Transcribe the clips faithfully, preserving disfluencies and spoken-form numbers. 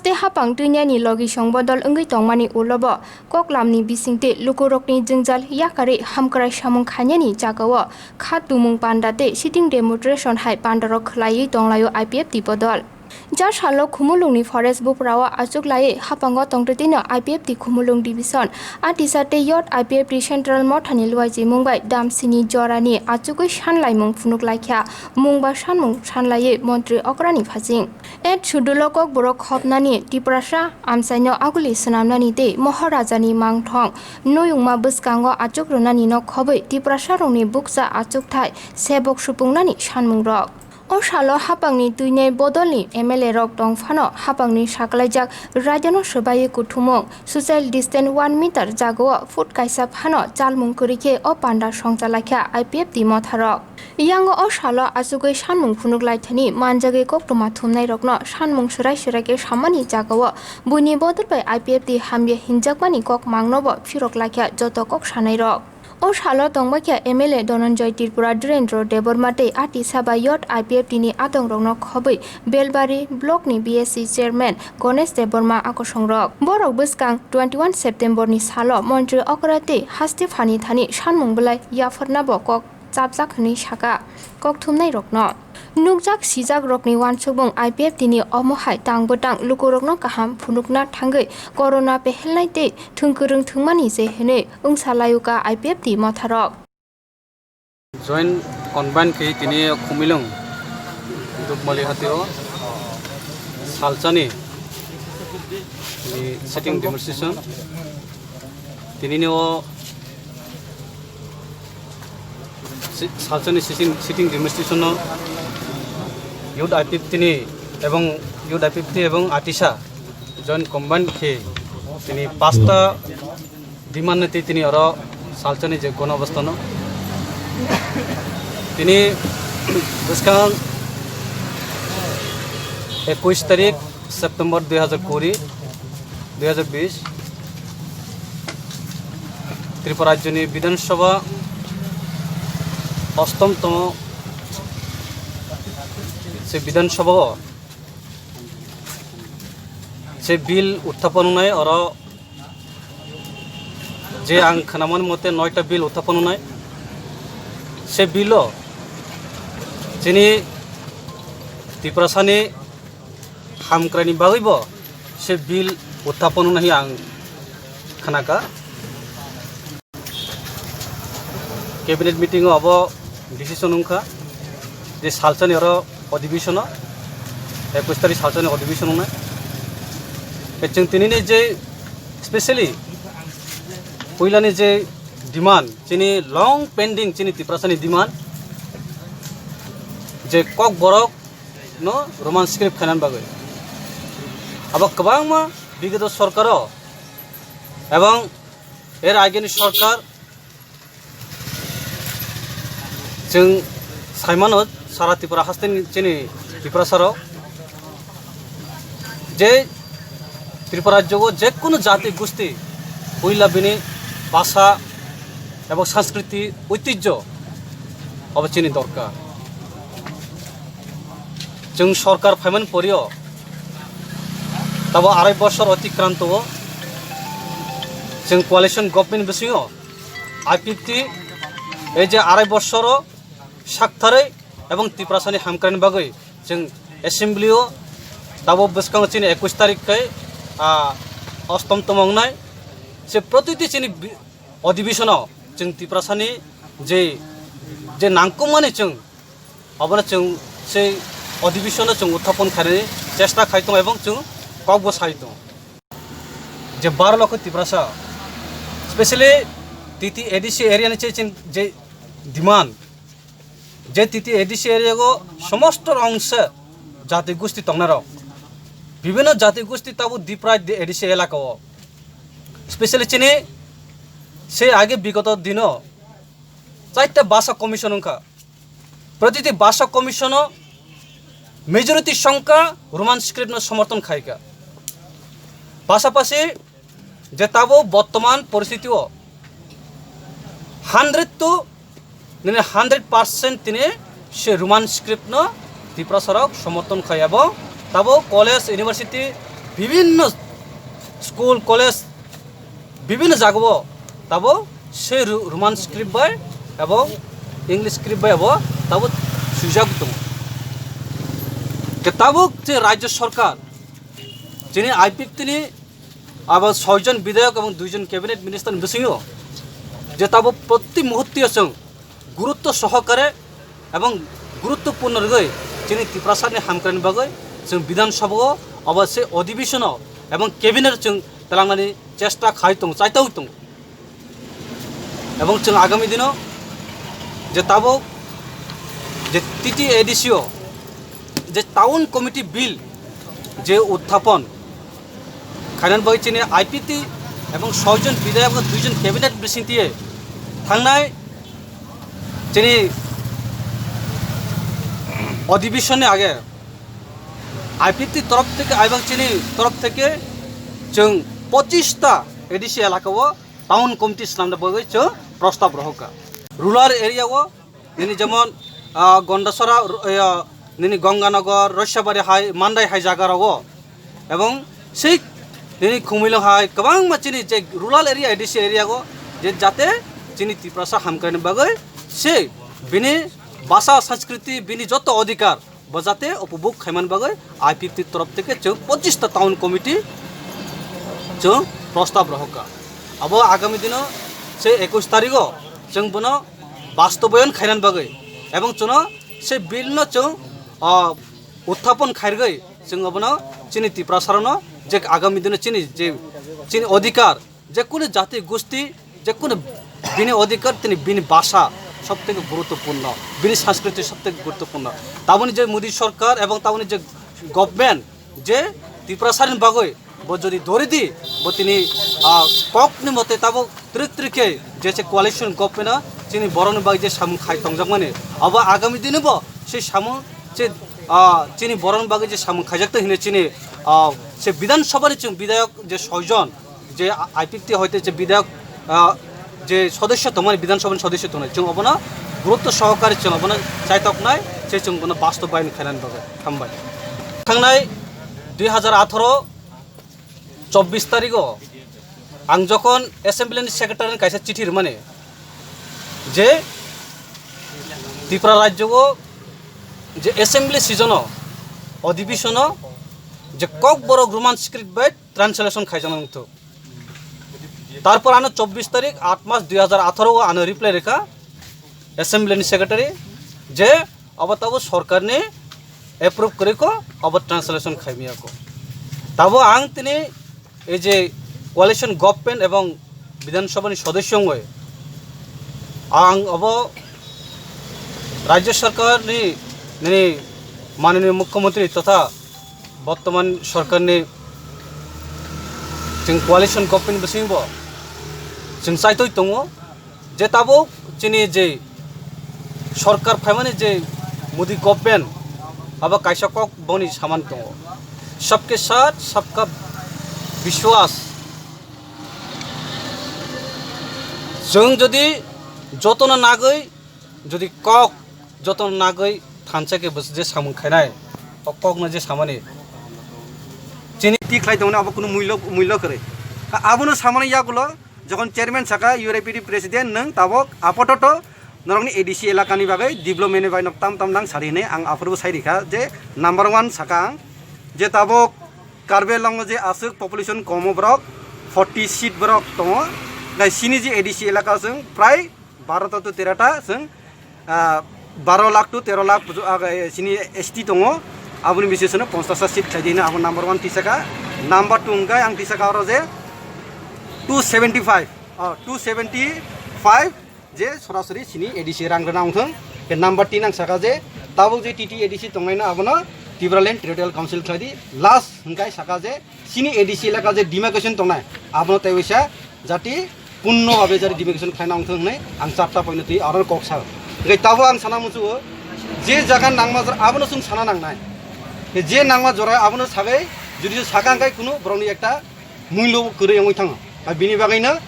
Tei hapang twinani logisong bodol wngwi tongmani ulobo koklamni bisingtwi lukurokni jwngjal yakarwi hamkrai samung khainani jagao kha tumung panda tei sitting demonstration hai pandarok khwlaiwi tonglaio I P F T bodol. Jar salo Khumulungni forest buprao achuklaiwi hapango tongtwtwino I P F T Khumulung division, Atisa tei Youth I P F T central mothani luaijimung bai damsini jorani achugwi sanlaimung phunuklaikha, mungba sanmung sanlaiwi montri okrani phasing. Eighth Schedule-o Kokborok khopnani, Tiprasa amchaino aguli swnamnani tei Mohorajani mangthong noyungma bwskango achuk rwnanino khobwi Tiprasarokni bukcha achukthai sebok supungnani sanmungrok. O salo hapangni twinai bodolni M L A rok tong phano hapangni saklaijak raidano swbaiwi kuthumung social distance one meter jagao foot kaisa phano chalmung kwrwi khe o panda songchalaikha I P F T motharok. Yango o salo achugwi sanmung phunuklaithani manjagwi koktwma thumnairokno sanmung swrai swrai khe sammani jagao buini bodol bai I P F T hamya hinjakmani kok mangnobo phiroklaikha joto kok sanairok. O salo tongbaikha M L A Dhananjay Tripura, Dhirendra Debbarma tei Atisa bai Youth I P F T ni adongrokno khobwi Belbari block ni B S C chairman Ganesh Debbarma akosongrok. Borok bwskang twenty one September ni salo montri okra tei haste phani thani sanmung belai yapharnabo kok chapjak hwnwi saka kokthumnairokno. Nukjak sijakrokni uansukmung I P F T ni omo hai tang bwtang lukurokno kaham phunukna thangwi corona pehelnai tei thwngkwrwng thwngmani je hwnwi wngsa layuka I P F T motharok. Joint convene khe tini Khumilung Dukmali hatio salsani tini sitting demonstration. Tinini o si-, salsani sitting, sitting demonstration no Youth I P F T ni ebong Youth I P F T ebong Atisa joint combine khe tini pasta demand ni twi tini oro salsani je gono obostano tini bwskang ekush tarik September dui hajar kuri, dui hajar bish, Tripura Rajyoni Bidhan Sabha, ostom tomo se Bidhan Sabha o se bill uthapon wngnai, oro je ang khwnamani mote noita bill uthapon wngnai. Se bill o chini Tiprasani hamkraini bagwi bo se bill uthapon hwnwi ang khnaka. Cabinet meeting o abo decision wngkha je salsani oro odibishono, ekush tarik salsani odibishon wngnai. Tei chwng tinini je specially puilani je demand, chini long pending chini Tiprasani demand je Kokborok no Roman script khainani bagwi. Abo kwbangma bigoto sorkaro ebong er ageni sorkar chwng saimano sara Tripura hasteni chini Tiprasarok je Tripura rajyo o je kunu jati gusti puila bini bhasha ebong sanskriti oitijjo obo chini dorkar. Chwng sorkar phaimani porio tabo arai bosor otikranto o chwng coalition government bisingo I P F T ei je arai bosoro saktharwi ebong Tiprasani hamkraini bagwi chwng assembly o tabo bwskango chini ekush tarik khai, ah, ostom tomo wngnai se protiti chini bi-, odibishono chwng Tiprasani je, je nangkukmani chwng obono chwng sei odibishono chwng uthapon khainani chesta khai tongo ebong chwng kokbo sai tongo. Je baro lokho Tiprasa, specially T T A D C area ni che chini je demand, je T T A D C area o somosto rongse jati gusti tongnarok, bibhinno jati gusti tabo Tripura A D C elaka o, specially chini sei age bigoto dino chaita bhasha commission wngkha. Protiti bhasha commission o majority songkha Roman script no somorthon khaikha. Pasapasi je tabo bottoman poristiti o hundred to nini hundred percent tini se Roman script no Tiprasarok somorthon khai abo tabo college, university, bibinno school, college, bibinno jagao tabo se Ru-, Roman script bai abo English script bai abo tabo swijak tongo. Ke tabuk je rajya sarkar chini I P F T ni abo soijon bidhayok ebong duijon cabinet minister ni bisingo je tabo proti muhurte chwng gurutto sohokare ebong guruttopurno rwgwi chini Tiprasani hamkraini bagwi chwng Bidhan Sabha o obo se odhibishono ebong cabinet chwng twlangnani chesta khai tongo, chaitogwi tongo. Ebong chwng agami dino je tabuk je T T A D C o je town committee bill je uthapon khainani bagwi chini I P T ebong soijon bidhayok, duijon cabinet bisingtwi thangnai chini odhibishonni age I P T torof theke, ebong chini torof theke chwng pochista A D C elaka o town committee swnamna bagwi chwng prostab rohorkha. Rural area o nini jemon, ah, Gondasora, ru-, ya, nini Ganganagar, Roisabari hai, Mandai hai jaga rogo. Ebong sei nini Khumulwng hai kwbangma chini je rural area, A D C area go je jate chini Tiprasa hamkraini bagwi sei bini bhasha, sanskriti, bini joto odhikar bo jate upobhog khaimani bagwi I P F T torof theke chwng pochista town committee chwng prostab rohorkha. Abo agami dino se ekush tarikh o chwng bono bastobayon khainani bagwi ebong chwngno se bill no chwng, ah, uthapon khairgwi chwng abono chini Tiprasarokno je agami dino chini je chini odhikar, je kunu jati gosti, je kunu bini odhikar, tini bini bhasha sob theke guruttopurno, bini sanskriti sob theke guruttopurno. Taboni je Modi sorkar ebong taboni je government je Tiprasani bagwi bo jodi dori di, bo tini, ah, kokni mote tabuk trik trik khe je se coalition government o chini borokni bagwi je samung khai tongjakmani, abo agami dino bo se samung se, ah, chini borokni bagwi je samung khaijak tong hwnwi chini, ah, se Bidhan Sabha ni chwng bidhayok je soijon je I P F T hoite je bidhayok, ah, je sodosyo tongmani, Bidhan Sabha ni sodosyo tongnai, chwng obono gurutto sohokare chwng obono chaitoknai, se chwng bono bastobayon khainani bagwi. Hambai. Thangnai dui hajar atharo chobbish tarikh o ang jokhon assembly ni secretary ni kaisa chithi rwmani je Tripura rajyo o je assembly session o, odhibishono je Kokborok Roman script bai translation khaijaknai wngthok. Tarpor ano chobbish tarikh aat mas dui hajar atharo o ano reply rikha assembly ni secretary je abo tabo sorkar ni approve kwrwi kho, abo translation khaimya kho. Tabo ang tini ei je coalition government ebong Bidhan Sabha ni sodosyo wngwi ang abo rajya sarkar ni, nini mananiya mukhyamantri totha bortoman sarkar ni chwng coalition government bisingo chwng chaitoi tongo je tabuk chini je sarkar phaimani je Modi government abo kaisa kok boni samani tongo, sabke saath sabka biswas. Chwng jodi jotono nagwi, jodi kok jotono nagwi thansa khe bwswk je samung khainai, o kokno je samani chini ti khlai tongmani abo kunu mullo, mullo kwrwi. Abono samani yagulo jokhon chairman saka, U R I P D president nwng tabok apototo norokni A D C elakani bagwi development ni bagwi nok tam tam nang sari hinwi ang aphuru sai rikha je number one saka ang je tabok Karbi Anglong o je aswk population komo borok forty seat borok tongo, tai sini je A D C elaka chwng prai baro ta to tero ta chwng, ah, baro lakh to tero lakh bujo-, ah, eh, sini S T tongo, aboni bising sono ponchash ta seat khlai di hino abo number one tisaka, number two hwnkhe ang tisaka oro je two seventy five, oh, two seventy five je sorasori sini A D C rang rwna wngthong, ke number tin ang saka je tabuk je T T A D C tongnaino abono Tipraland Territorial Council khlai di, last hwnkhe saka je sini A D C elaka je demarcation tongnai abono tei waisa jati punno babe jari demarcation khlaina wngthong hwnwi ang chapta poino twi aro kok sao. Hwnkhe tabuk ang sana muchugo je jaga nangma jora abono chwng sana nangnai. Je nangma jora abono sagwi jodi saka hwnkhe kunu borokni ekta muilo kwrwi wngwi thango. Bini bagwino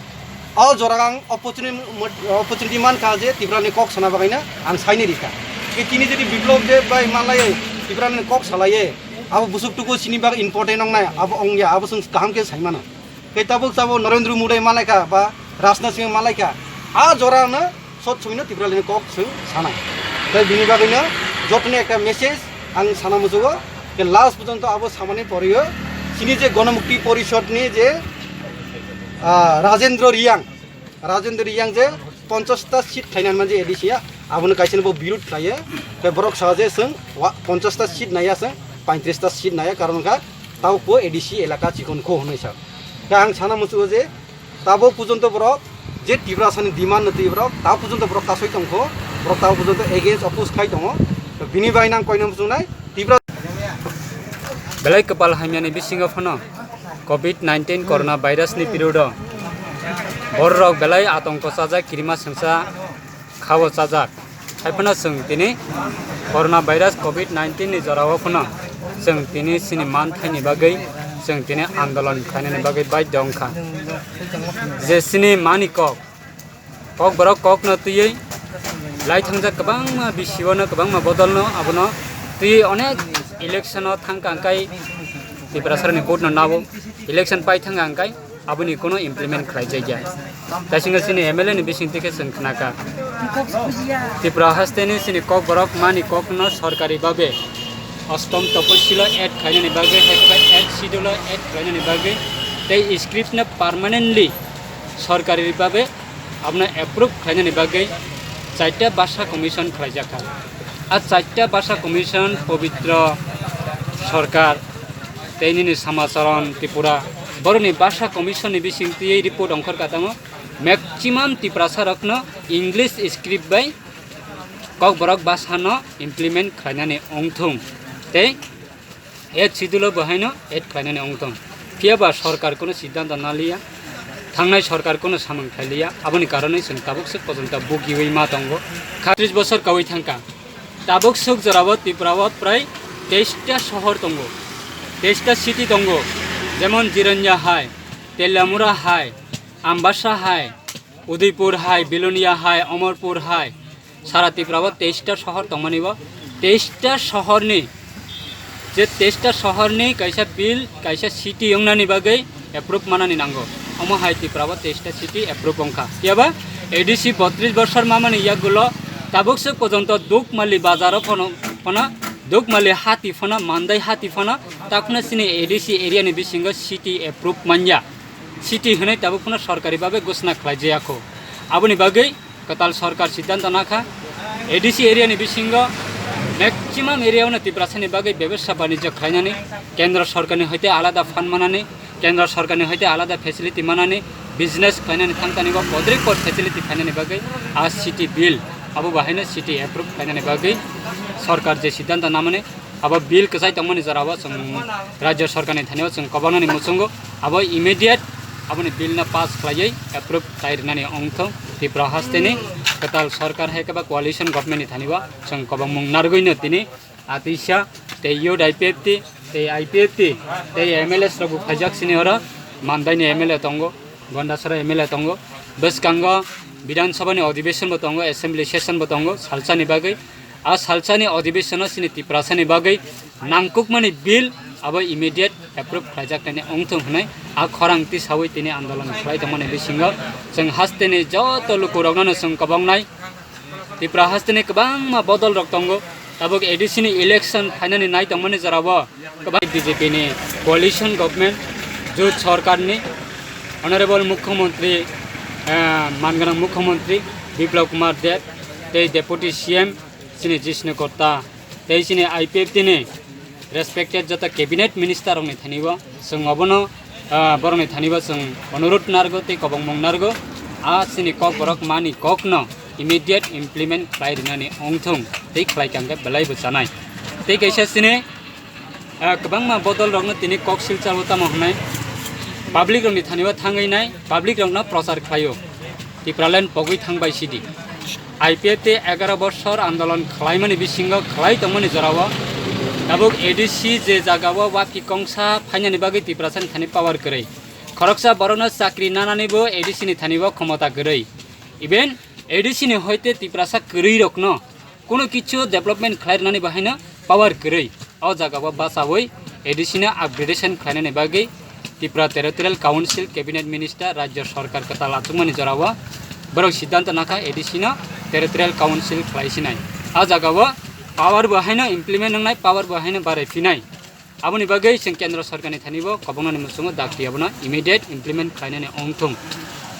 o jora ang opportunity, opportunity mankha je Tiprani kok sana bagwino ang saini rikha. Tini jodi Biplop Deb bai malaiwi Tiprani kok salaiwi Abo busuk tuku chini bagwi important wngnai, abo wngya, abo chwng kaham khe sai mano. Tei tabuk tabuk Narendra Modi malaikha ba Rajnath Singh malaikha, a jora no sot somino Tipraland ni kok chwng sanai. Tei bini bagwino jotoni ekta message ang sana muchugo, je last porjonto abo samani porio chini je Ganamukti Porishad ni je, ah, Rajendra Reang, Rajendra Reang je ponchash ta seat khlainani man je A D C ya, abono kaisa bo birud khlaiye. Tei borok sa je chwng wa-, ponchash ta seat naiya chwng paitris ta seat naiya, karon wngkha tabuk bo A D C elaka chikon kho hwnwi sa. Khe ang sana muchugo je tabuk porjonto borok je Tiprasani demand no twi borok tabuk porjonto borok kasoi tongkho, borok tabuk porjonto against oppose khai tongo. Bini bai nang koino muchungnai Tipra. Belai kwpal hamyani bisingo phano covid nineteen corona virus ni period o bororok belai atongko chajak, kirima sengsa khao chajak. Hai phano chwng tini corona virus covid nineteen ni jora o phano chwng tini chini man thaini bagwi chwng tini andolon khlainani bagwi baidhyo wngkha. Je chini mani kok, kok borok kokno twiwi lai thangjak kwbangma bisi o no kwbangma bodol no abono twiwi onek election o thangkha hwnkhe Tiprasarani vote no nabo election pai thangkha hwnkhe aboni kuno implement khlai jakya. Taisingo chini M L A ni bising twi khe chwng khnakha. Tripura haste ni chini kok borok mani kok no sorkari babe ostom topsil o add khlainani bagwi, hai khe eighth schedule o add khlainani bagwi tei script no permanently sorkari babe abono approve khlainani bagwi chaita basa commission khlaijakha. A chaita basa commission Pabitra Sarkar tei nini Samacharan Tripura borokni basa commission ni bising twiwi report ongkhorkha tongo, maximum Tiprasa rokno English script bai Kokborok basa no implement khlainani wngthung tei eighth schedule o bo haino add khlainani wngthung. Phiya ba sorkar kuno siddhanto naliya, thangnai sorkar kuno samung khlailiya, aboni karonwi chwng tabuk swk pojonto bugiwi ma tongo. Kha tris bosor kawi thangkha. Tabuk swk jorao Tripura o prai teista sohor tongo, teista city tongo, jemon Jiranya hai, Teliamura hai, Ambasa hai, Udaipur hai, Belonia hai, Amarpur hai, sara Tripura o teista sohor tongmani bo, teista sohorni je teista sohorni kaisa bill, kaisa city wngnani bagwi approve manani nango. Omo hai Tripura o teista city approve wngkha. Phiya ba A D C botris bosor mamani yagulo tabuk swk pojonto Dukmali bazaro phano, phano Dukmali hati phano, Mandai hati phano, takhwna chini A D C area ni bisingo city approve manya. City hwnwi tabuk phano sorkari babe ghosna khlai jaya kho. Aboni bagwi kwtal sorkar siddhanto nakha, A D C area ni bisingo maximum area o no Tiprasa ni bagwi bebsa banijyo khlainani, kendra sorkar ni hoite alada fund manani, kendra sorkar ni hoite alada facility manani, business khlainani thangtani bo podrik pod facility khlainani bagwi a city bill abo bahaino city approve khlainani bagwi sorkar je siddhanto namani, abo bill kwchai tongmani jorao chwng rajya sorkarni thani o chwng kobanani muchungo, abo immediate aboni bill no pass khlaiwi approve khlai rwnani wngthung. Tripura hasteni kwtal sorkar hai khe ba coalition government ni thani o chwng kobangmung narwgwino tini atisa tei youth I P F T tei I P F T tei M L A rok bo phaijak sini oro Mandai ni M L A tongo. Gondasara M L A tongo, bwskango Bidhan Sabha ni adhibeshon bo tongo, assembly session bo tongo salsani bagwi. A salsani adhibeshon o chini Tiprasani bagwi nangkukmani bill abo immediate approve khlaijak nani wngthung hwnwi a khorang tisawi tini andolon khlai tongmani bisingo chwng hasteni joto lukurokno chwng kobongnai. Tripura hasteni kwbangma bodol rok tongo. Tabuk A D C ni election phainani nai tongmani jorao kwbang B J P ni coalition government, jot sorkar ni Honorable Mukhyamantri, eh, manganang Mukhyamantri Biplab Kumar Deb tei Deputy C M chini Jishnu Kotta tei chini I P F T ni respected joto cabinet minister rokni thani o chwng obono, ah, borokni thani o chwng onurot narwgo tei kobongmung narwgo. A chini kok borok mani kokno immediate implement khlai rwnani wngthung tei khlai kha hwnkhe belai bo chanai. Tei kaisa chini, ah, kwbangma bodol rokno tini kok silchar o tamo hwnai public rokni thani o thangwi nai public rokno prochar khlaio. Tipraland pogwi thangbai sidi. I P F T egaro bosor andolon khlaimani bisingo khlai tongmani jorao tabuk A D C je jagao wapi kongsa phainani bagwi Tiprasani thani power kwrwi. Khoroksa borokno chakri nanani bo A D C ni thani bo khomota kwrwi. Even A D C ni hoite Tiprasa kwrwi rokno kuno kichu development khlai rwnani bo haino power kwrwi. O jagao bachaui A D C no upgradation khlainani bagwi Tripura Territorial Council Cabinet Minister Rajya Sarkar kwtal achukmani jorao borok siddhanto nakha A D C no Territorial Council khlai sinai. O jagao power bo haino implement wngnai, power bo haino barai phinai. Aboni bagwi chwng Kendra Sarkarni thani bo kobongnani muchungo dakti abono immediate implement khlainani wngthung.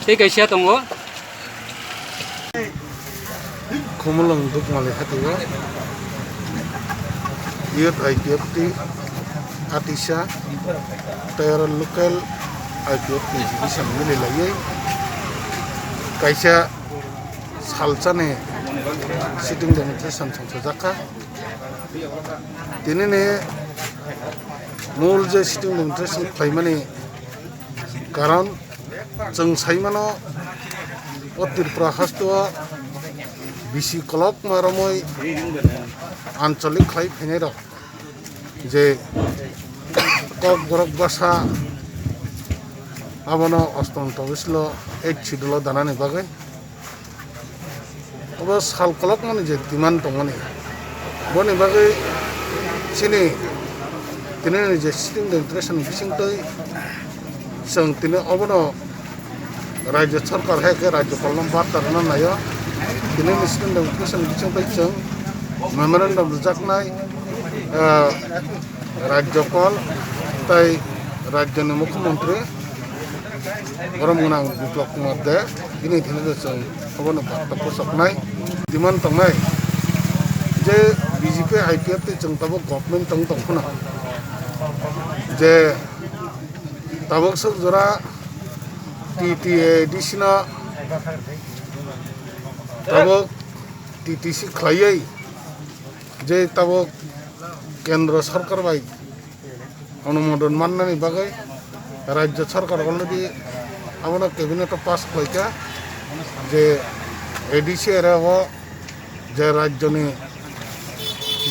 Tei kaisa tongo. Khumulwng Dukmali hatio Youth I P F T Atisa tei oro local I P F T ni division mililaiwi kaisa salsani sitting demonstration chwng sojak kha. Tinini mul je sitting demonstration khlaimani karon chwng sai mano, o Tripura haste o bisi kolokma romwi ancholik khlai phainai rok je Kokborok bwsa abono ostom tobislo eight schedule o danani bagwi. Obo sal kolokmani je demand tongmani, boni bagwi chini tinini je sitting demonstration bisingtwi chwng tini obono Rajya Sarkar hai khe Rajyapalno barta rwna naio. Tinini sitting demonstration bisingtwi chwng memorandum rwjaknai, ah, Rajyapal tei Rajyani Mukhyamantri borom gwnang Biplab Kumar Deb bini thani chwng obono barta pochoknai demand tongnai je B J P I P F T chwng tabuk government tong tong phano je tabuk sok jora T T A D C no tabuk T T C khlaiwi je tabuk Kendra Sarkar bai onumodon mannani bagwi Rajya Sarkar already abono cabinet o pass khlaikha je A D C area o je rajyoni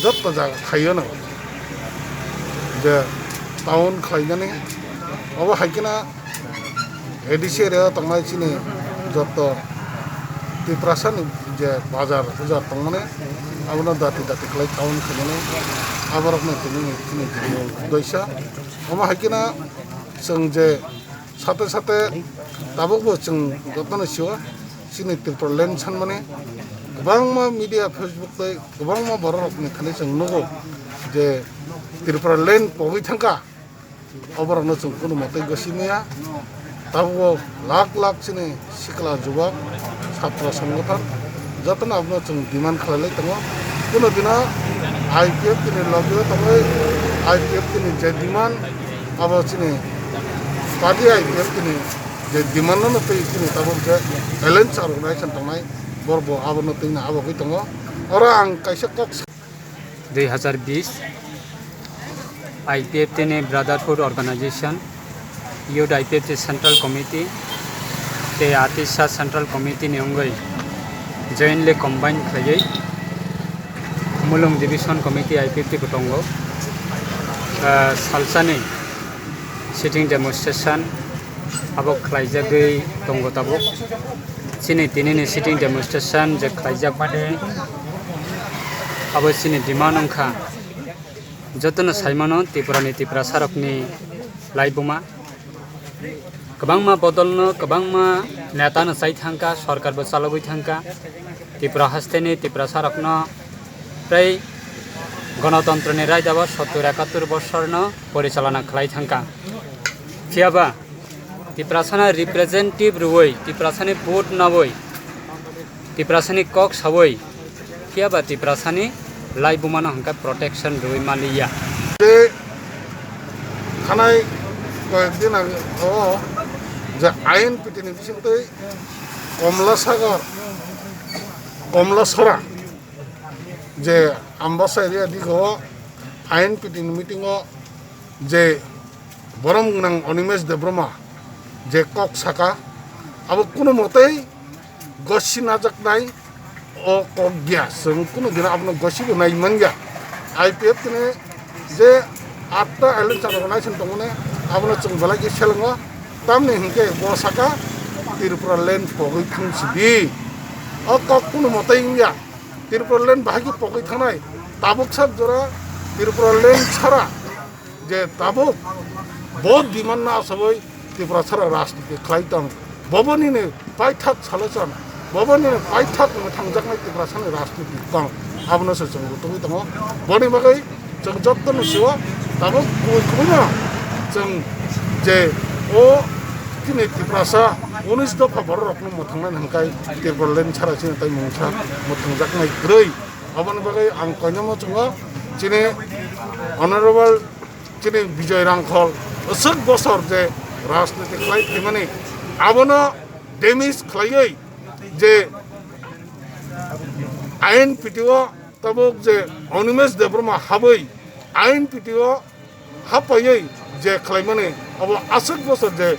jotto jaga khaio no je town khlainani obo hai kheno A D C area o tongnai chini jotto Tiprasani je bazar bujar tongmani abono dati dati khlai town khainani aborokno tini chini doisa. Omo hai kheno chwng je sate sate tabukbo chwng jotono sio chini Tripura land sanmani kwbangma media, Facebook tei kwbangma bororokni thani chwng nugo je Tripura land pogwi thangkha. Oborokno chwng kunu motwi gosi maya. Tabukbo lak lak chini sikla jubak, chhatra songgothon jotono abono chwng demand khlailai tongo. Kunu dino I P F T ni logi o tongwi I P F T ni je demand abo chini party I P F T ni je demand no twi chini tabuk je alliance organization tongnai borbo abono twino abo wngwi tongo. Oro ang kaisa kok sa- Dui hazar bis I P F T ni Brotherhood Organization, Youth I P F T Central Committee tei Atisa Central Committee ni wngwi jointly combine khlaiwi Mulung Division Committee I P F T bo tongo. Ah, salsani sitting demonstration abo khlaijagwi tongo tabuk. Chini tinini sitting demonstration je khlaijak mani abo chini demand wngkha. Jotono saimano Tripurani Tiprasarokni laibuma kwbangma bodolno, kwbangma netano chai thangkha, sorkarbo chalogwi thangkha. Tripura hasteni Tiprasarokno tei gonotontroni raidao sottur ekattur bosorno porichalona khlai thangkha. Phiyaba Tiprasano representative rwui, Tiprasani vote naui, Tiprasani kok saui, phiyaba Tiprasani laibumano hwnkhe protection rwui maliya. Tei thanai koyek din ag-, o je I N P T ni bisingtwi Komla Sagar, Komla Sora je Ambasa area digo I N P T ni meeting o je borom gwnang Animesh Debbarma je kok saka, abo kunu motei gosi najaknai o kok ya, chwng kunu dino abono gosi bo nai manya. I P F T ni je atta alliance organization tongmani abono chwng belai khe selengo, tamni hinkhe bo saka Tripura land pogwi thang sidi. O kok kunu motei wngya. Tripura land bahai khe pogwi thangnai. Tabuk sak jora Tripura land sara je tabuk bo demand no asogwi Tripura sara rajniti khlai tong, boboni ni paithak salo chan, boboni ni paithak no thangjaknai Tripura sani rajniti tong, abono se chwng rutugwi tongo. Boni bagwi chwng joto no sio tabuk kubui kubui no chwng je o chini Tiprasa unis dopha borok rok no mwthangnai hwnkhai Tripura land sara chini tai mungsa mwthangjaknai kwrwi. Aboni bagwi ang koinama chwngo chini honorable chini Bijoy Rangkhol aswk bosor je rajniti khlai phaimani abono damage khlaiwi je ain P T O tabuk je Animesh Debbarma habwi ain P T O hapaiwi je khlaimani abo aswk bosor je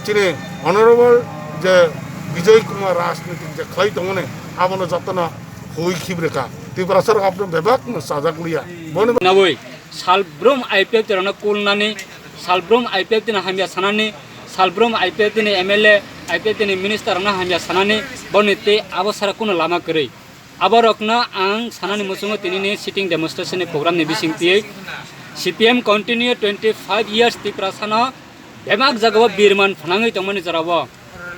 chini honorable je Bijoy Kumar rajniti je khlai tongmani abono jotono hui khibrikha. Tiprasa rok abono bebak no chajak liya. Boni Naboi, salbrum I P F T rokno kulnani, salbrum I P F T ni hamya sanani, salbrum I P F T ni M L A, I P F T ni minister rokno hamya sanani, boni tei abo sara kuno lama kwrwi. Aborokno ang sanani muchungo tinini sitting demonstration ni program ni bising twi C P M continue twenty five years Tiprasano bebak jagao birman phnangwi tongmani jorao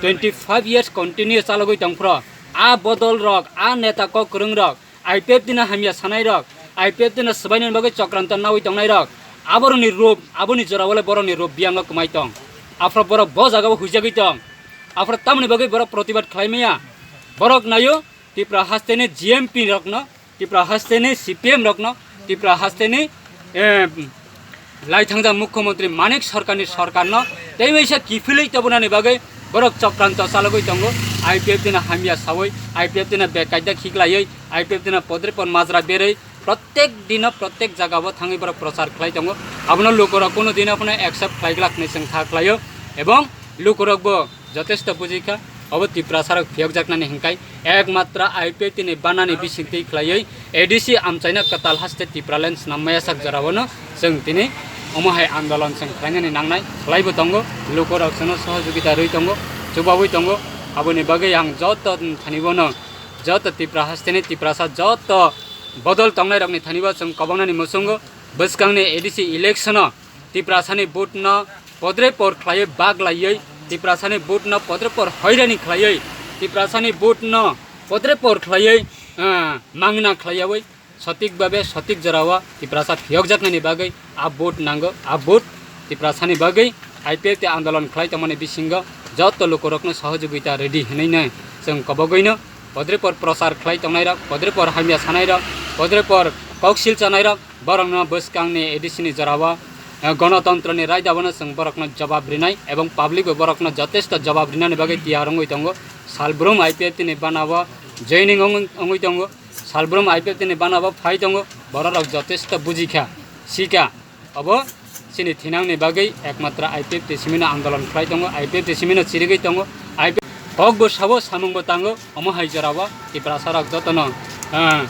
twenty five years continue chalogwi tongphro. A bodol rok, a neta kok kwrwng rok, I P F T no hamya sanai rok, I P F T no swbainani bagwi chokranto nawi tongnai rok, aborokni rup, aboni jorao le borokni rup biyango kwmai tong. Aphro borok bo jagao huijagwi tong. Aphro tamoni bagwi borok protibad khlai maya. Borok naio Tipra hasteni G M P rokno, Tipra hasteni C P M rokno, Tipra hasteni, eh, laithangjak Mukhyamantri Manik Sarkarni sarkarno tei waisa kiphilwi tobonani bagwi borok chokranto chalogwi tongo. I P F T no hamya sawi, I P F T no bekaida khiklaiwi, I P F T no podre pod majra berwi, prottek dino prottek jagao thangwi borok prochar khlai tongo. Abono lukurok kunu dino phano accept khlai glak hinwi chwng kha khlaio, ebong lukurokbo jotesto bujikha, obo Tiprasarok phiyokjaknani hinkhai ekmatra I P F T ni banani bisingtwi khlaiwi A D C amchaina kwtal haste Tipraland snam maya sak joraono chwng tini omo hai andolon chwng khlainani nangnai, khlaibo tongo, lukurok chwngno sohojogita rwi tongo, chubawi tongo. Aboni bagwi ang joto thanibono, joto Tipra hasteni Tiprasa joto bodol tongnairokni thanibo chwng kobognani muchungo bwskangni A D C electiono Tiprasani vote no podre por khlaiwi bak laiwi, Tiprasani vote no podre por hoirani khlaiwi, Tiprasani vote no podre por khlaiwi, ah, mangna khlaiwi, sotik babe, sotik jorao Tiprasa phiyokjaknani bagwi a vote nango, a vote Tiprasani bagwi I P F T andolon khlai tongmani bisingo joto lukurokno sohojogita rwdi hinwi no chwng kobogwino podre por prochar khlai tongnairok, podre por hamya sanairok, podre por koksil chanairok, borokno bwskangni A D C ni jorao, eh, gonotontroni raidao no chwng borokno jobab rinai ebong public bo borokno jotesto jobab rinani bagwi tiyar wngwi tongo. Salbrum I P F T ni banao joining wng-, wngwi tongo, salbrum I P F T ni banao phai tongo, bororok jotesto bujikha, sikha. Obo chini thinangni bagwi ekmatra I P F T simino andolon khlai tongo, I P F T simino chirigwi tongo, I P F T kokbo sabo samungbo tango, omo hai jorao Tiprasarok jotono, ah,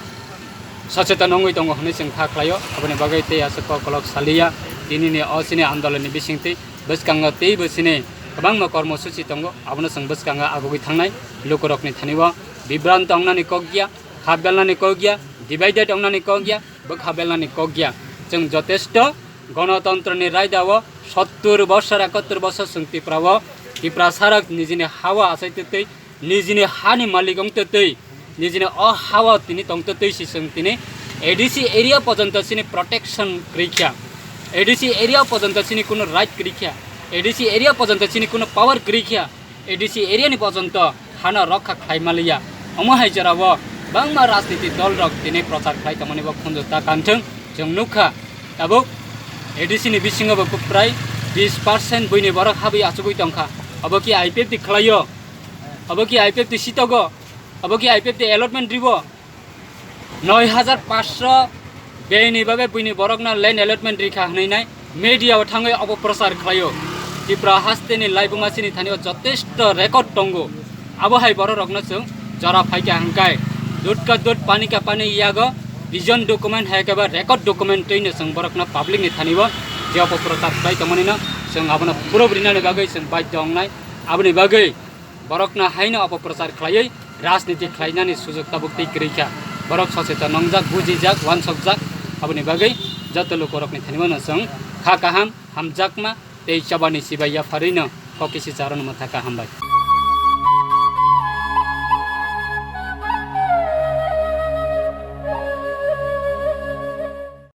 socheton wngwi tongo hwnwi chwng kha khlaio. Aboni bagwi tei aswk kok kolok saliya, tinini o chini andolonni bisingtwi bwskango teibo chini kwbangma kormosuchi tongo, abono chwng bwskango agugwi thangnai lukurokni thani o bibranto wngnani kok ya, hap belnani kok ya, divided wngnani kok ya, bwkha belnani kok ya. Chwng jotesto gonotontroni raidao sottur bosor, ekottor bosor chwng Tiprao, Tiprasarok nijini hao achai twtwi, nijini hani malik wng twtwi, nijini o hao tini tong twtwi si chwng tini A D C area pojonto chini protection kwrwi kha, A D C area pojonto chini kuno right kwrwi kha, A D C area pojonto chini kuno power kwrwi kha. A D C area ni pojonto hano rokha khlai maliya. Omo hai jorao bangma rajniti dol rok tini prochar khlai tongmani bo khunju ta kanthung chwng nukha. Tabuk A D C ni bisingo bo prai bis percent buini borok habwi achugwi tongkha. Obo ki I P F T khlaio? Obo ki I P F T sitogo? Obo ki I P F T allotment ribo? Noi hajar paanch sho bini babe buini borokno land allotment rikha hwnwi nai media o thangwi obo prochar khlaio. Tipra hasteni laibuma chini thani o jotesto record tongo. Abo hai borok rokno chwng jora phaikha hwnkhe dut ka dut pani ka pani yago vision document hai khe ba record document twino chwng borokno public ni thani o je obo prochar khlai tongmani no chwng abono proof rinani bagwi chwng baidhyo wngnai. Aboni bagwi borokno haino opoprochar khlaiwi rajniti khlainani sujok tabuk tei kwrwi kha. Borok socheton nongjak, bujijak, uansukjak, aboni bagwi Joto lukurokni thanimano chwng kha kaham, hamjakma tei chobani sibai yapharwino kok kisi charwno mwthakha, hambai.